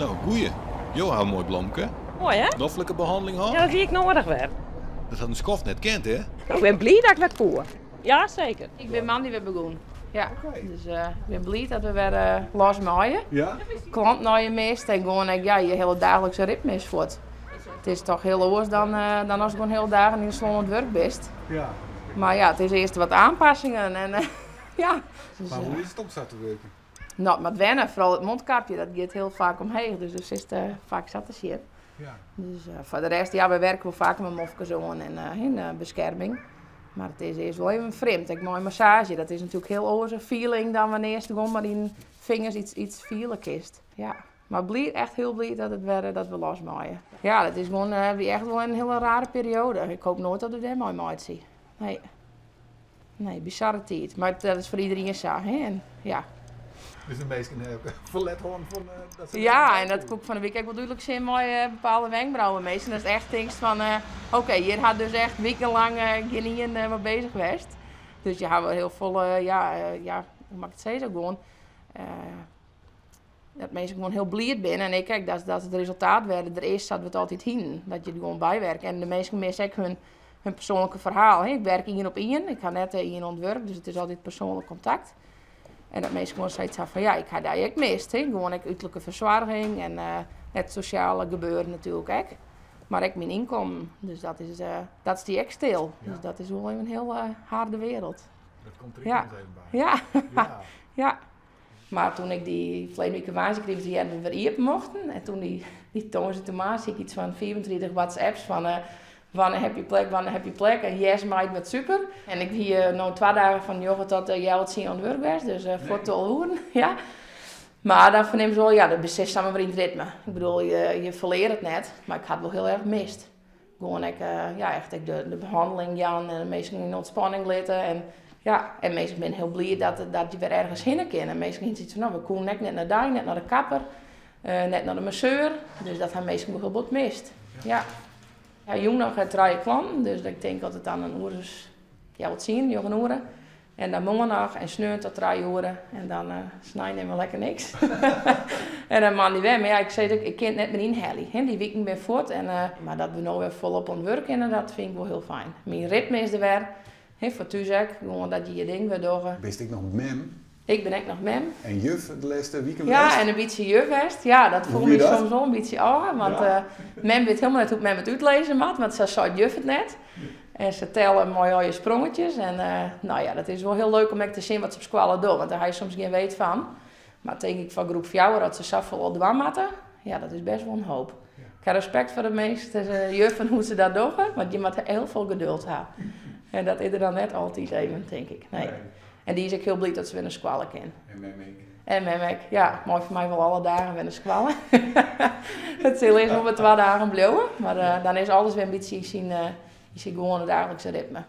No, goeie. Jo ha in moai blomke. Moai, hè? Noflike behanneling hân? Ja, dat hie ik noadich wer. Dat hat in skoft net kend, hè? No, ik bin bliid dat ik wer koe. Ja, seker. Ik bin moandei wer begûn. Ja. Dus ik bin bliid dat we wer los meie. Ja? Klanten ha je mist en gewoan ek, ja, je hiele daaglikse ritme is fuort. It is toch hiel oars dan, dan ast gewoan hiele dagen yn de salon oan it wurk bist. Ja. Mar ja, it is earst wat oanpassingen en ja. Dus, Mar hoe is it om sa te wurkjen? No, it moat wenne, foaral it mondkapje, dat giet hiel faak omheech, dus dêr sitst faak sa te sjen. Ja. Dus foar de rest, ja, wy werke wol faker mei mofkes oan en in beskerming. Mar it is earst wol even frjemd, ek mei in massaazje, dat is natuerlik hiel oars in feeling dan wannear'tst gewoan mei dyn fingers yts fiele kinst. Ja. Mar bliid, echt hiel bliid dat it wer, dat we los meie. Ja, dat is gewoan, wie echt wol in hiele rare perioade. Ik hoop noait dat we dêr mei meitsje. Nee. Nee, bizarre tiid. Mar dat is foar iderien sa, hè. En, ja. Dus de minsken hawwe ferlet hân fan dat se. Ja, en dat koe ik fan 'e wike ek wol dúdlik sjen mei bepaalde wenkbrauwen minsken. Datst echt tinkst fan, oké, hjir hat dus echt wikenlang gjinien mei bezich west. Dus je hawwe hiel folle, ja, ja, hoe moat ik it sizze, gewoan dat minsken gewoan hiel bliid binne en ek ek dat it resultaat wer der is sa't we it altyd hienen. Dat je der gewoan by werke. En de minsken misse ek hun persoanlike ferhaal. Ik werk ien op ien, ik ha net ien oan it wurk, dus it is altyd persoanlik kontakt. En dat minsken gewoan sayts ha fan ja, ik ha dy ek mist. Hè. Gewoan ek uterlike fersoarging en it sosjale gebeuren natuerlik ek. Mar ek myn ynkommen. Dus dat stie ek stil. Dus dat is wol even in hiel harde wereld. Dat komt der ek noch even by. Ja. Ja. Mar toen ik dy ferleden wike woansdei krige te hearren dat we wer iepen mochten, en toen dy tongersdeitemoarns hie ik yts fan 35 WhatsApps fan wannear ha je plek, wannear ha je plek, en yes mei, wat super. En ik hie no twa dagen fan njoggen tot healwei tsienen oan it wurk west, dus fuort 12 oeren, ja. Mar dan fernimst wol, ja, dan sitst samar wer yn it ritme. Ik bedoel, je ferleare it net, mar ik ha it wol hiel erch mist. Gewoan ek, ja, echt ek de behanneling jaan en de minsken yn ûntspanning litte en ja, en minsken binne hiel bliid dat je wer ergens hinne kinne. Minsken hiene sayts fan no, we koene ek net nei dy, net nei de kapper, net nei de masseur. Dus dat ha minsken wol hiel bot mist, ja. Ja, jûn noch trije klanten, dus ik tink dat it dan in oere as healwei tsienen, njoggen oere. En dan moarn noch en sneon tot trije oere en dan snein even lekker niks. En dan moandei wer, mar ja, ik sis ek, ik kin it net mear ynhelje, hè, dy wiken binne fuort. Mar dat we no wer folop oan it wurk kinne, dat fyn ik wol hiel fijn. Myn ritme is der wer, hè, foar thús ek, gewoan dat je je ding wer dogge. Bist ek noch mem? Ik bin ek noch mem. En juf de lêste wiken Ja, west? en in bytsje juf west. Ja, dat foel my soms wol in bytsje ôf, want mem wit hielendal net hoe't mem it útlizze moat, want sa seit juf it net. En se telle mei allegear sprongetjes en no ja, dat is wol hiel leuk om ek te sjen wat se op skoalle dogge, want dêr ha je soms gjin weet fan. Mar tink ik foar groep fjouwer, as se safolle al dwaan moatte, ja, dat is bêst wol in hoop. Ik ha respekt foar de measte juffen, hoe't se dat dogge, want je moatte hiel folle geduld ha. En dat is der dan net altyd even, tink ik, nee. En dy is ek hiel bliid dat se wer nei skoalle kin. En mem ek. En mem ek, ja. Mei fan my wol alle dagen wer nei skoalle. It sil earst wol wer twa dagen bliuwe, mar dan is alles wer in bytsje yn syn gewoane daaglikse ritme.